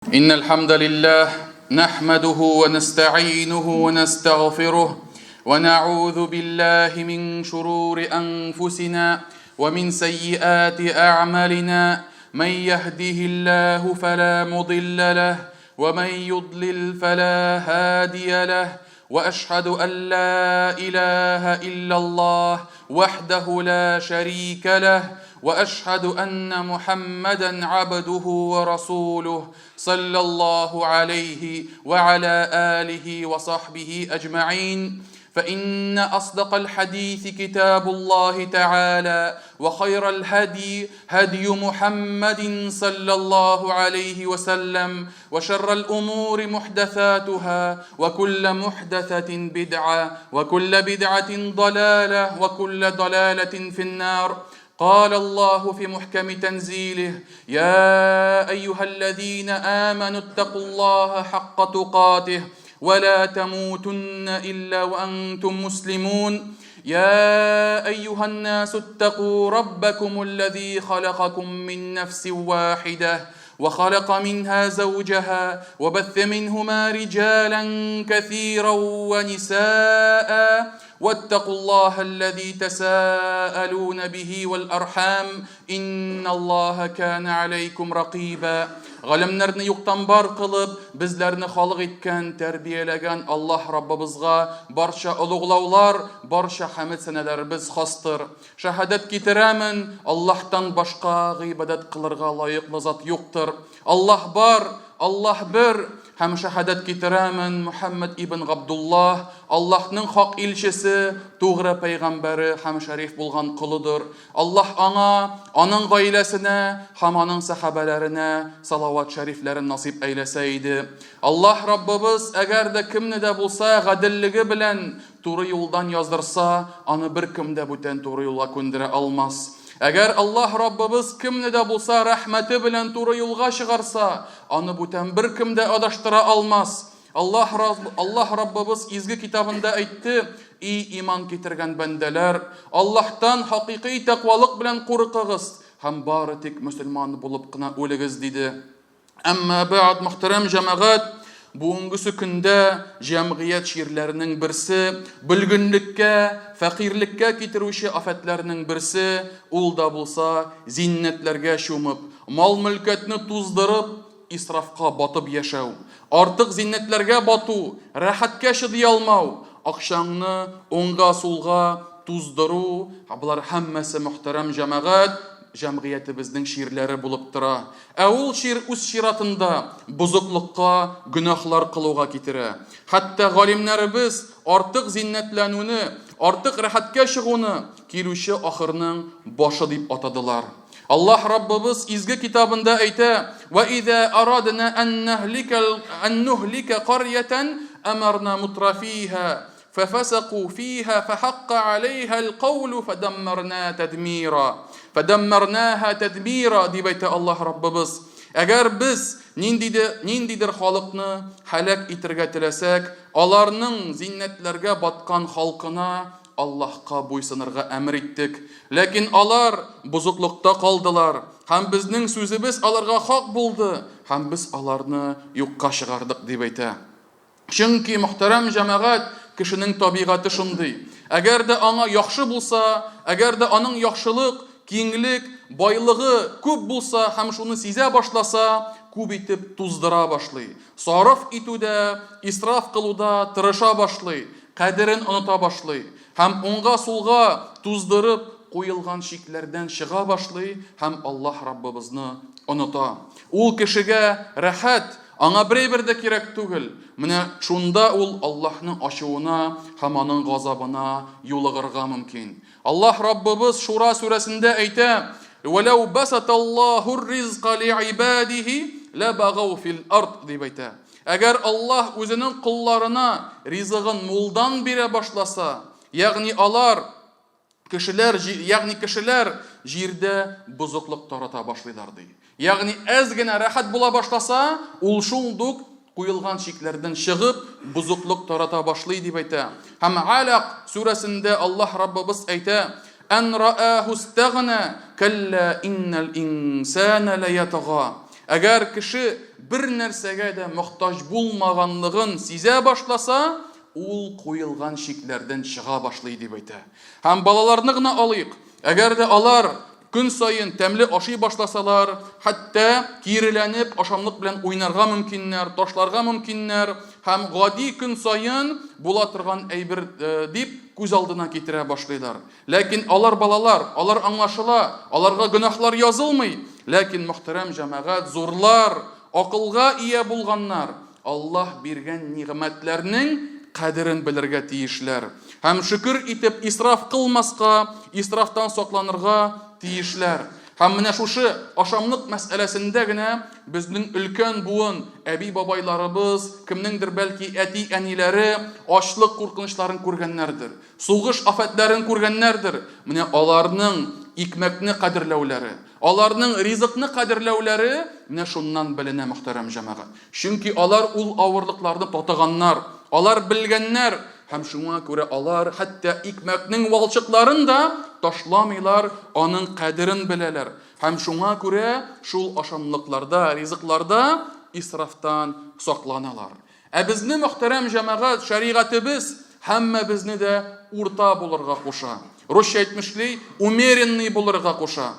إن الحمد لله نحمده ونستعينه ونستغفره ونعوذ بالله من شرور أنفسنا ومن سيئات أعمالنا من يهده الله فلا مضل له ومن يضلل فلا هادي له واشهد ان لا اله الا الله وحده لا شريك له واشهد ان محمدا عبده ورسوله صلى الله عليه وعلى اله وصحبه اجمعين فان اصدق الحديث كتاب الله تعالى وخير الهدي هدي محمد صلى الله عليه وسلم وشر الامور محدثاتها وكل محدثه بدعه وكل بدعه ضلاله وكل ضلاله في النار قال الله في محكم تنزيله يا ايها الذين امنوا اتقوا الله حق تقاته ولا تموتن الا وانتم مسلمون يا ايها الناس اتقوا ربكم الذي خلقكم من نفس واحده وخلق منها زوجها وبث منهما رجالا كثيرا ونساء واتقوا الله الذي تساءلون به والارحام ان الله كان عليكم رقيبا Галәмнәрне юктан бар кылып, безләрне халык иткән, тәрбияләгән Аллаһ Раббыбызга барча олуглаулар, барча хәмед сәнәләребез хастыр. Шәһадәт китерәмен, Аллаһтан башка гыйбадәт кылырга лаеклы зат юктыр. Аллаһ бар, Аллаһ бер, һәм шәһадәт китерәмен, Мөхәммәд ибн Габдуллаһ, Аллаһның хак илчесе, тугры пәйгамбәре һәм шәриф булган колыдыр. Аллаһ аңа, аның гаиләсенә һәм аның сәхабәләренә салават шәрифләрен насыйп әйләсә иде. Аллаһ Раббыбыз әгәр дә кемне дә булса гаделлеге белән туры юлдан яздырса, аны беркем дә бүтән туры юлга күндерә алмас. Әгәр Аллаһ Раббыбыз кемне дә булса рәхмәте белән туры юлга чыгарса, аны бүтән беркем дә адаштыра алмас. Аллаһ, Аллаһ Раббыбыз изге китабында әйтте, И иман китергән бәндәләр, Аллаһтан хакыйкый тәкъвалык белән курыкыгыз һәм бары тик мөселман булып кына үлегез, диде. Әмма бәгъд, мөхтәрәм җәмәгать, бүгенгесе көндә җәмгыять чирләренең берсе, бөлгенлеккә, фәкыйрьлеккә китерүче афәтләрнең берсе, ул да булса зиннәтләргә чумып, мал-мөлкәтне туздырып, исрафка батып яшәү, артык зиннәтләргә бату, рәхәткә чыдый алмау, акчаңны уңга-сулга туздыру, болар һәммәсе, мөхтәрәм җәмәгать, җәмгыятебезнең чирләре булып тора. Ә ул чир үз чиратында бозыклыкка, гөнаһлар кылуга китерә. Хәтта галимнәребез артык зиннәтләнүне, артык рәхәткә чыгуны килүче ахырның башы дип атадылар. Аллаһ Раббыбыз изге китабында әйтә: "Ва иза арадна ан нахлика ан нухлика карьятан амарна мутрафиха ففسقوا فيها فحق عليها القول فدمرنا تدميرا فدمرناها تدميرا дип әйтә Аллаһ Раббыбыз. Әгәр без ниндидер, ниндидер халыкны һәлак итергә теләсәк, аларның зиннәтләргә баткан халкына Аллаһка буйсынырга әмер иттек. Ләкин алар бозыклыкта калдылар, һәм безнең сүзебез аларга хак булды, һәм без аларны юкка чыгардык, дип әйтә. Чөнки, мөхтәрәм җәмәгать, кешенең табигате шундый. Әгәр дә аңа яхшы булса, әгәр дә аның яхшылык, киңлек, байлыгы күп булса һәм шуны сизә башласа, күп итеп туздыра башлый. Сарыф итүдә, исраф кылуда тырыша башлый, кадерен оныта башлый һәм уңга-сулга туздырып куелган чикләрдән чыга башлый һәм Аллаһ Раббыбызны оныта. Ул кешегә рәхәт, Аңа берәйбер дә кирәк түгел. Менә шунда ул Аллаһның ачуына һәм аның газабына юлыгырга мөмкин. Аллаһ Раббыбыз Шура сүрәсендә әйтә: "Вәләү басаталлаһу ризка лиибадихи лабагау фил ард" дип әйтә. Әгәр Аллаһ үзенең колларына ризыгын мулдан бирә башласа, ягъни алар Кешеләр, ягъни кешеләр җирдә бозыклык тарата башлыйлар, ди. Ягъни әз генә рәхәт була башласа, ул шундук куелган чикләрдән чыгып, бозыклык тарата башлый, дип әйтә. Һәм Алак сүрәсендә Аллаһ Раббыбыз әйтә: "Ан рааху истагна, калла иннал инсана лаятга". Әгәр кеше бер нәрсәгә дә мохтаҗ булмаганлыгын сизә башласа, ул куелган чикләрдән чыга башлый, дип әйтә. Һәм балаларны гына алыйк. Әгәр дә алар көн саен тәмле ашый башласалар, хәтта киреләнеп ашамлык белән уйнарга мөмкиннәр, ташларга мөмкиннәр һәм гади көн саен була торган әйбер дип күз алдына китерә башлыйлар. Ләкин алар балалар, алар аңлашыла, аларга гөнаһлар язылмый. Ләкин, мөхтәрәм җәмәгать, зурлар, акылга ия булганнар, Аллаһ биргән нигъмәтләрнең кадерен белергә тиешләр. Һәм шөкер итеп исраф кылмаска, исрафтан сакланырга тиешләр. Һәм менә шушы ашамлык мәсьәләсендә генә безнең өлкән буын, әби-бабайларыбыз, кемнеңдер бәлки әти-әниләре ачлык куркынычларын күргәннәрдер, сугыш афәтләрен күргәннәрдер. Менә аларның икмәкне кадерләүләре, аларның ризыкны кадерләүләре менә шуннан беленә, мөхтәрәм җәмәгать. Чөнки алар ул авырлыкларны татыганнар, алар белгәннәр, һәм шуңа күрә алар хәтта икмәкнең валчыкларын да ташламыйлар, аның кадерен беләләр. Һәм шуңа күрә шул ашамлыкларда, ризыкларда исрафтан сакланалар. Ә безне, мөхтәрәм җәмәгать, шәригатебез һәммәбезне дә урта булырга куша. Русча әйтмешли, умеренный булырга куша.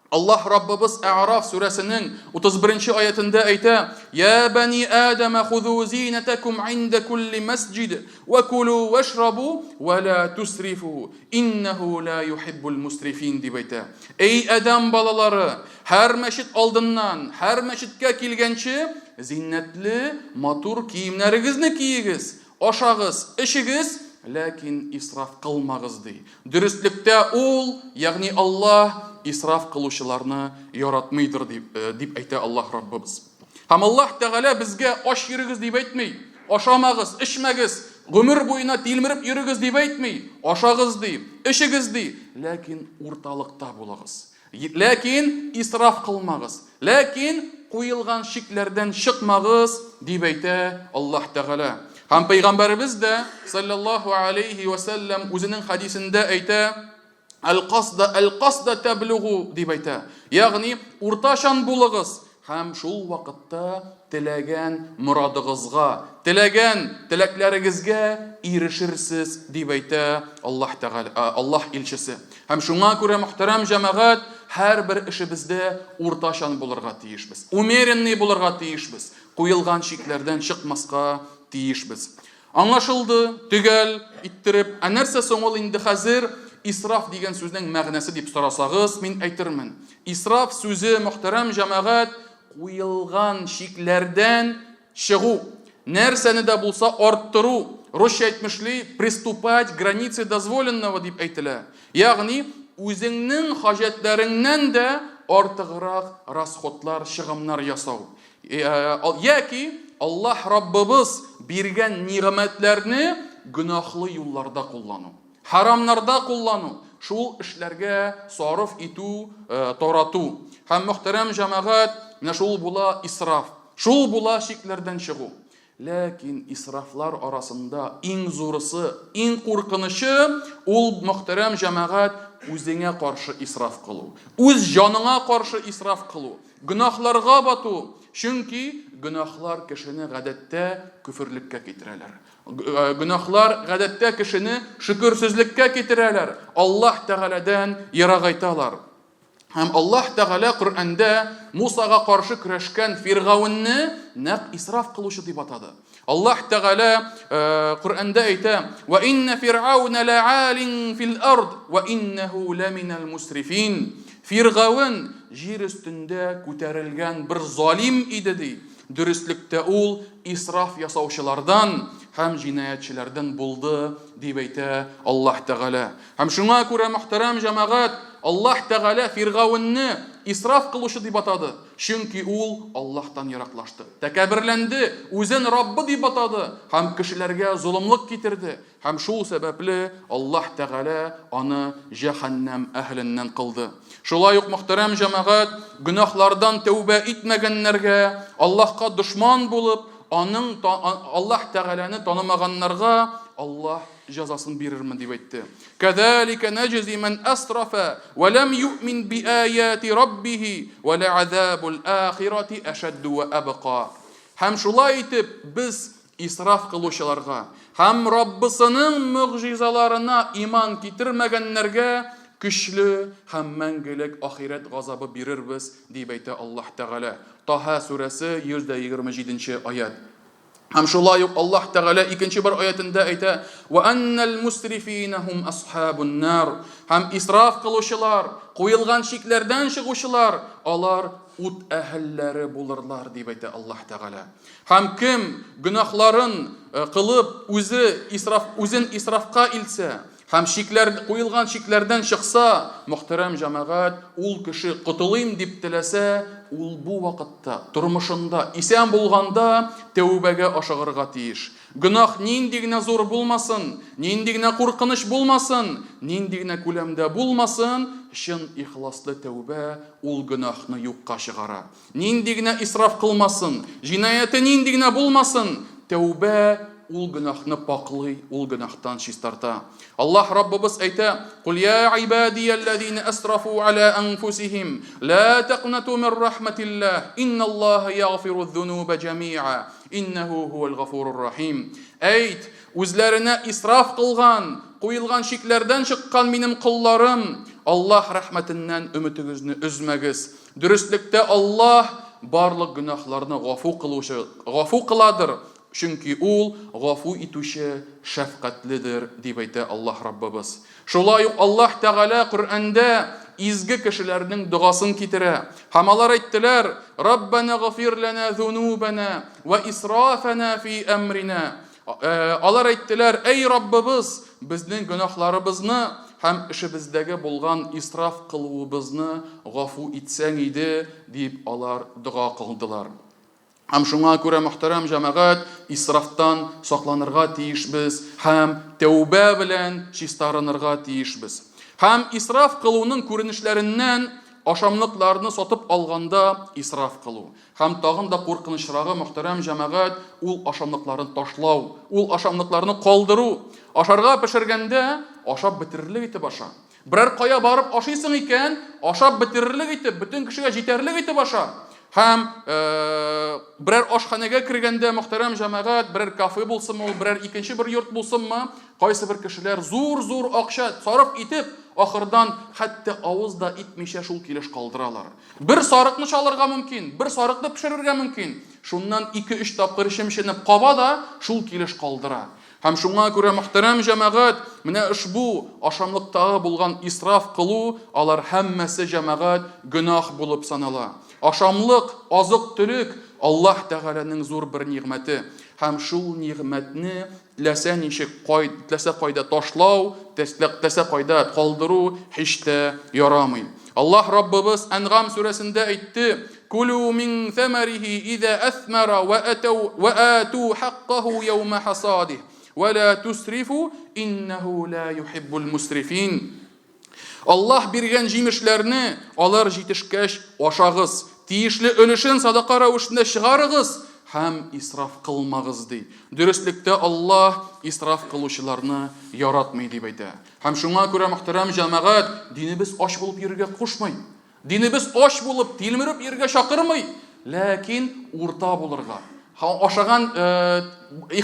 Аллаһ Раббыбыз Әгъраф сүрәсенең 31 нче аятендә әйтә: "Я бани Адама хузу зинатакум инда кулли масҗид ва кулу вашрабу ва ла тусрифу иннаху ла юхиббул мусрифин" дип әйтә. Эй Адәм балалары, һәр мәчет алдыннан, һәр мәчеткә килгәнче зиннәтле, матур киемнәрегезне киегез, Ашагыз, эчегез, ләкин исраф кылмагыз, ди. Дөреслектә Ул, ягъни Аллаһ, исраф кылучыларны яратмыйдыр, дип, дип әйтә Аллаһ Раббыбыз. Һәм Аллаһ Тәгалә безгә ач йөрегез дип әйтми, ашамагыз, эчмәгез, гомер буена тилмереп йөрегез дип әйтми, ашагыз ди, эчегез ди, ләкин урталыкта булыгыз. Ләкин исраф кылмагыз, ләкин куелган чикләрдән чыкмагыз, дип әйтә Аллаһ Тәгалә. Һәм пәйгамбәребез дә, саллаллаһу алейхи ва сәлләм, үзенең хәдисендә әйтә, Әл-касда әл-касда тәблугу, дип әйтә. Ягъни, уртачан булыгыз, Һәм шул вакытта теләгән морадыгызга, теләгән теләкләрегезгә ирешерсез, дип әйтә Аллаһ Тәгалә, Аллаһ илчесе. Һәм шуңа күрә, мөхтәрәм җәмәгать, һәрбер эшебездә уртачан булырга тиешбез. Умеренный булырга тиешбез. Куелган чикләрдән чыкмаска тиешбез. Аңлашылды, төгәл иттереп. Ә нәрсә соң ул инде хәзер исраф дигән сүзнең мәгънәсе дип сорасагыз, мин әйтермен. Исраф сүзе, мөхтәрәм җәмәгать, куелган чикләрдән чыгу, нәрсәне дә булса арттыру, русча әйтмешли, приступать к границе дозволенного дип әйтелә. Ягъни, үзеңнең хаҗәтләреңнән дә артыграк расходлар, чыгымнар ясау. Яки Аллаһ Раббыбыз биргән нигъмәтләрне гөнаһлы юлларда куллану, харамнарда куллану, шул эшләргә сарыф итү, тарату. Һәм мөхтәрәм җәмәгать, менә шул була исраф, шул була чикләрдән чыгу. Ләкин исрафлар арасында иң зурысы, иң куркынычы ул, мөхтәрәм җәмәгать, үзеңә каршы исраф кылу. Үз җаныңа каршы исраф кылу. Гөнаһларга бату, чөнки гөнаһлар кешене гадәттә көферлеккә китерәләр. Гөнаһлар гадәттә кешене шөкерсезлеккә китерәләр, Аллаһ Тәгаләдән ерагайталар. Һәм Аллаһ Тәгалә Коръәндә Мусага каршы көрәшкән Фиргавенне нәкъ исраф кылучы дип атады. Аллаһ Тәгалә Коръәндә әйтә: "Ва инна фирауна лаалин фил ард ва иннаху ламинал мусрифин". Фиргавен җир өстендә күтәрелгән бер залим иде ди. Дөреслектә ул исраф ясаучылардан һәм җинаятьчеләрдән булды, дип әйтә Аллаһ Тәгалә. Һәм шуңа күрә, мөхтәрәм җәмәгать, Аллаһ Тәгалә Фиргавенне исраф кылучы дип атады, чөнки ул Аллаһтан ераклашты, тәкәбберләнде, үзен Раббы дип атады һәм кешеләргә золымлык китерде, һәм шул сәбәпле Аллаһ Тәгалә аны җәһәннәм әһеленнән кылды. Шулай ук, мөхтәрәм җәмәгать, гөнаһлардан тәүбә итмәгәннәргә, Аллаһка дошман булып, аның Аллаһ Тәгаләне танымаганнарга Аллаһ җәзасын бирермен дип әйтте. Кәзалика наҗзи ман асрафа ва лам юъмин биаяти раббихи ва ла'азабул ахирати ашадду ва абка. Һәм шулай итеп без исраф кылучыларга һәм Раббысының могҗизаларына иман китермәгәннәргә көчле һәм мәңгелек ахирәт газабы бирербез, дип әйтә Аллаһ Тәгалә. Таһа сүрәсе 127 нче аять. Һәм шулай ук Аллаһ Тәгалә икенче бер аятендә әйтә: "Ва аннал мусрифина хум асхабун нар". Һәм исраф кылучылар, куелган чикләрдән чыгучылар, алар ут әһелләре булырлар, дип әйтә Аллаһ Тәгалә. Һәм кем гөнаһларын э, кылып, үзе исраф, үзен исрафка илтсә, һәм чикләр, куелган чикләрдән чыкса, мөхтәрәм җәмәгать, ул кеше котылыйм дип теләсә, ул бу вакытта, тормышында, исән булганда тәүбәгә ашыгырга тиеш. Гөнаһ нинди генә зур булмасын, нинди генә куркыныч булмасын, нинди генә күләмдә булмасын, чын ихласлы тәүбә ул гөнаһны юкка чыгара. Нинди генә исраф кылмасын, җинаяте нинди генә булмасын, тәүбә ул гөнаһны пакълый, ул гөнаһтан чистарта. Аллаһ Раббыбыз әйтә: "Кул я ибадиялләзина асрафу аля анфусихим, ла такнату мин рахматиллаһ, инналлаһа ягъфиру зунуба җамиа, иннәһу һуәл гафурур рахим." Әйт, үзләренә исраф кылган, куелган чикләрдән чыккан минем колларым, Аллаһ рәхмәтеннән өметегезне өзмәгез. Дөреслектә Аллаһ барлык гөнаһларны гафу кылучы, гафу кыладыр, чөнки Ул гафу итүче, шәфкатьледер, дип әйтә Аллаһ Раббыбыз. Шулай ук Аллаһ Тәгалә Коръәндә изге кешеләрнең догасын китерә. Һәм алар әйттеләр, Раббана гфир ләнә зунубана ва исрафана фи әмрина. Алар әйттеләр, Әй Раббыбыз, безнең гөнаһларыбызны һәм эшебездәге булган исраф кылуыбызны гафу итсәң иде, дип алар дога кылдылар. Һәм шуңа күрә, мөхтәрәм җәмәгать, исрафтан сакланырга тиешбез һәм тәүбә белән чистарынырга тиешбез. Һәм исраф кылуның күренешләреннән ашамлыкларны сатып алганда исраф кылу. Һәм тагын да куркынычрагы, мөхтәрәм җәмәгать, ул ашамлыкларны ташлау, ул ашамлыкларны калдыру. Ашарга пешергәндә, ашап бетерерлек итеп аша. Берәр кая барып ашыйсың икән, ашап бетерерлек итеп, бөтен кешегә җитәрлек итеп аша. Һәм берәр ашханәгә кергәндә, мөхтәрәм җәмәгать, берәр кафе булсынмы ул, берәр икенче бер йорт булсынмы, кайсы бер кешеләр зур-зур акча сарыф итеп, ахырдан хәтта авыз да итмичә шул килеш калдыралар. Бер сарыкны чалырга мөмкин, бер сарыкны пешерергә мөмкин. Шуннан ике-өч тапкыр чемченеп каба да, шул килеш калдыра. Һәм шуңа күрә, мөхтәрәм җәмәгать, менә ошбу ашамлыктагы булган исраф кылу, алар һәммәсе, җәмәгать, гөнаһ булып санала. Ашамлык, азык-төлек, Аллаһ Тәгаләнең зур бер нигъмәте. Һәм шул нигъмәтне теләсә ничек, кай, теләсә кайда ташлау, теләсә кайда калдыру һич тә ярамый. Аллаһ Раббыбыз Әнгам сүрәсендә әйтте, Кулу мин сәмәрихи иза әсмәра ва атау ва ату хаккаху яума хасадих ва ла тусрифу иннаху ла юхиббул мусрифин. Аллаһ биргән җимешләрне алар җитешкәч ашагыз, тиешле өлешен садака рәвешендә чыгарыгыз һәм исраф кылмагыз, ди. Дөреслектә Аллаһ исраф кылучыларны яратмый, дип әйтә. Һәм шуңа күрә, мөхтәрәм җәмәгать, динебез ач булып йөрергә кушмый. Динебез ач булып, тилмереп йөрергә чакырмый, ләкин урта булырга. Ашаган э,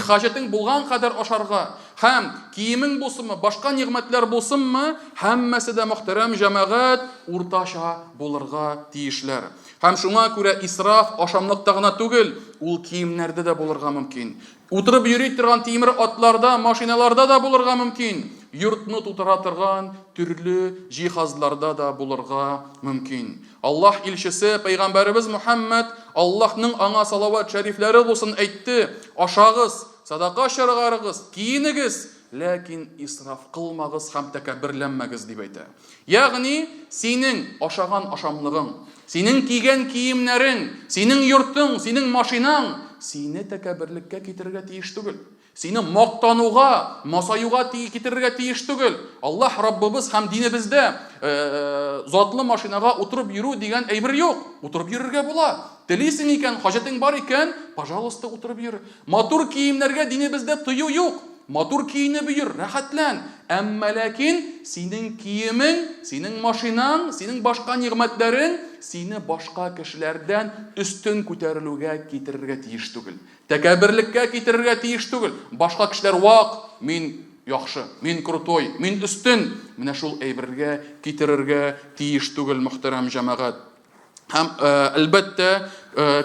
хаҗәтең булган кадәр ашарга һәм киемең булсынмы, башка нигъмәтләр булсынмы, һәммәсе дә мөхтәрәм җәмәгать уртача булырга тиешләр. Һәм шуңа күрә исраф ашамлыкта гына түгел, ул киемнәрдә дә булырга мөмкин. Утырып йөри торган тимер атларда, машиналарда да булырга мөмкин. Йортны тутыра торган төрле җиһазларда да булырга мөмкин. Аллаһ илчесе, пәйгамбәребез Мухәммәд, Аллаһның аңа салават шәрифләре булсын, әйтте, Ашагыз, садака чыгарыгыз, киенегез, ләкин исраф кылмагыз һәм тәкәбберләнмәгез, дип әйтә. Ягъни, синең ашаган ашамлыгың, синең кигән киемнәрең, синең йортың, синең машинаң сине тәкәбберлеккә китерергә тиеш түгел. Сине мактануга, масаюга китерергә тиеш түгел. Аллаһ Раббыбыз һәм динебездә затлы машинага утырып йөрү дигән әйбер юк. Утырып йөрергә була. Телисең икән, хаҗәтең бар икән, пожалуйста, утырып йөр. Матур киемнәргә динебездә тыю юк. матур киенеп йөр, рәхәтлән. Әмма ләкин синең киемең, синең машинаң, синең башка нигъмәтләрең сине башка кешеләрдән өстен күтәрелүгә китерергә тиеш түгел. Тәкәбберлеккә китерергә тиеш түгел. Башка кешеләр вак, мин яхшы, мин крутой, мин өстен. Менә шул әйбергә китерергә тиеш түгел, мөхтәрәм җәмәгать. Һәм, әлбәттә,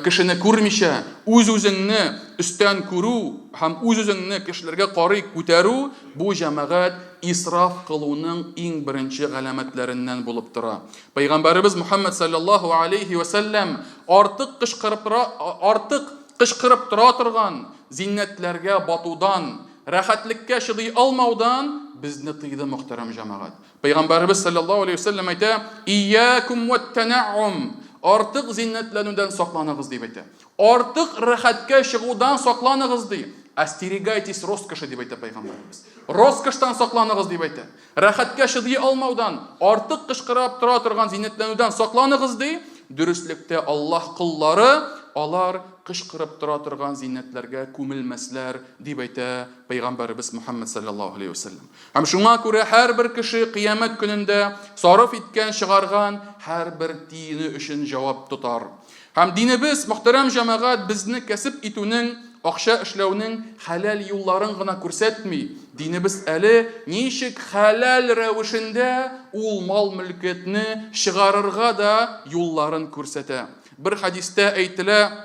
кешене күрмичә, үз-үзеңне өстән күрү һәм үз-үзеңне кешеләргә карый күтәрү, бу җәмәгать исраф кылуның иң беренче галәмәтләреннән булып тора. Пәйгамбәребез Мухәммәд салләллаһу алейһи вә сәлләм артык кычкырып тора, артык кычкырып тора торган зиннәтләргә батудан, рәхәтлеккә чыдый алмаудан безне тыйды, мөхтәрәм җәмәгать. Пәйгамбәребез салләллаһу алейһи ва сәлләм әйтә, Ияякум вәт-тәнәгъум, артык зиннәтләнүдән сакланыгыз, дип әйтә. Артык рәхәткә чыгудан сакланыгыз, ди. Остерегайтесь роскоши, дип әйтә пәйгамбәребез. Роскоштан сакланыгыз, дип әйтә. Рәхәткә чыдый алмаудан, артык кычкырап тора торган зиннәтләнүдән сакланыгыз, ди. Дөреслектә Аллаһ коллары, алар кычкырып тора торган зиннәтләргә күмелмәсләр, дип әйтә пәйгамбәребез Мөхәммәд салләллаһу алейһи ва сәлләм. Һәм шуңа күрә һәрбер кеше кыямәт көнендә сарыф иткән, чыгарган һәрбер тиене өчен җавап тотар. Һәм динебез, мөхтәрәм җәмәгать, безне кәсеп итүнең, акча эшләүнең хәләл юлларын гына күрсәтми, динебез әле ничек хәләл рәвешендә ул мал-мөлкәтне чыгарырга да юлларын күрсәтә. Бер хәдистә әйтелә,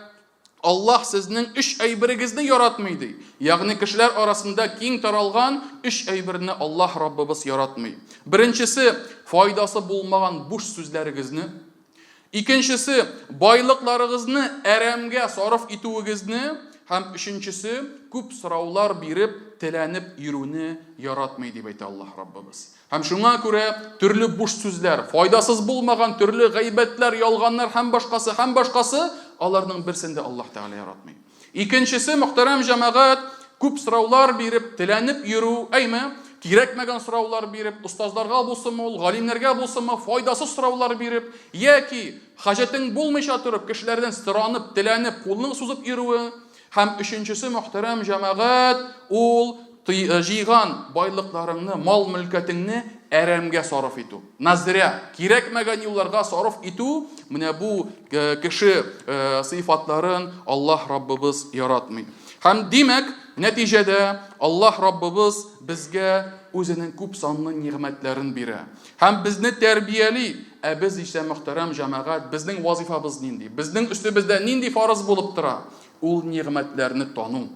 Аллаһ сезнең өч әйберегезне яратмый, ди. Ягъни кешеләр арасында киң таралган өч әйберне Аллаһ Раббыбыз яратмый. Беренчесе, файдасы булмаган буш сүзләрегезне. Икенчесе, байлыкларыгызны әрәмгә сарыф итүегезне. Һәм өченчесе, күп сораулар биреп, теләнеп йөрүне яратмый, дип әйтә Аллаһ Раббыбыз. Һәм шуңа күрә төрле буш сүзләр, файдасыз булмаган төрле гайбәтләр, ялганнар һәм башкасы, һәм башкасы, аларның берсен дә Аллаһ Тәгалә яратмый. Икенчесе, мөхтәрәм җәмәгать, күп сораулар биреп, теләнеп йөрү, әйме, кирәкмәгән сораулар биреп, остазларга булсынмы ул, галимнәргә булсынмы, файдасыз сораулар биреп, яки хаҗәтең булмыйча торып, кешеләрдән соранып, теләнеп, кулның сузып йөрүе. Һәм өченчесе, мөхтәрәм җәмәгать, ул җыйган байлыкларыңны, мал-мөлкәтеңне әрәмгә сарыф итү. На зря, кирәкмәгән юлларга сарыф итү, менә бу кеше сыйфатларын Аллаһ Раббыбыз яратмый. Һәм димәк, нәтиҗәдә Аллаһ Раббыбыз безгә үзенең күп санлы нигъмәтләрен бирә. Һәм безне тәрбияли. Ә без исә, мөхтәрәм җәмәгать, безнең вазифабыз нинди? Безнең өстебездә нинди фарыз булып тора? Ул нигъмәтләрне тану.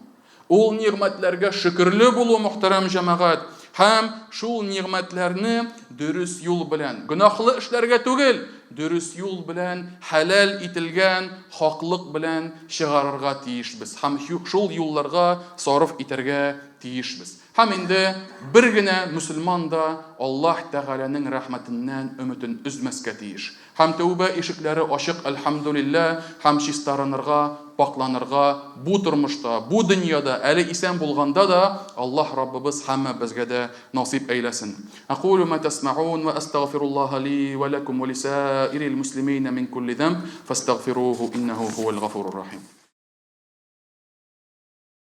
Ул нигъмәтләргә шөкерле булу, мөхтәрәм җәмәгать. Һәм шул нигъмәтләрне дөрес юл белән, гөнаһлы эшләргә түгел, дөрес юл белән, хәләл ителгән хаклык белән чыгарырга тиешбез һәм шул юлларга сарыф итәргә тиешбез. Һәм инде бер генә мөселман да Аллаһ Тәгаләнең рәхмәтеннән өметен өзмәскә тиеш. Һәм тәүбә ишекләре ачык, әлхәмдүлилләһ, һәм чистарынырга, пакьланырга бу тормышта, бу дөньяда, әле исән булганда да Аллаһ Раббыбыз һәммәбезгә дә насыйп әйләсен. Әкулу ма тәсмәгун вә әстәгъфируллаһа ли вә ләкум вә лисаирил муслимина мин кулли зәмб фәстәгъфируху иннәһу һуәл гафурур рахим.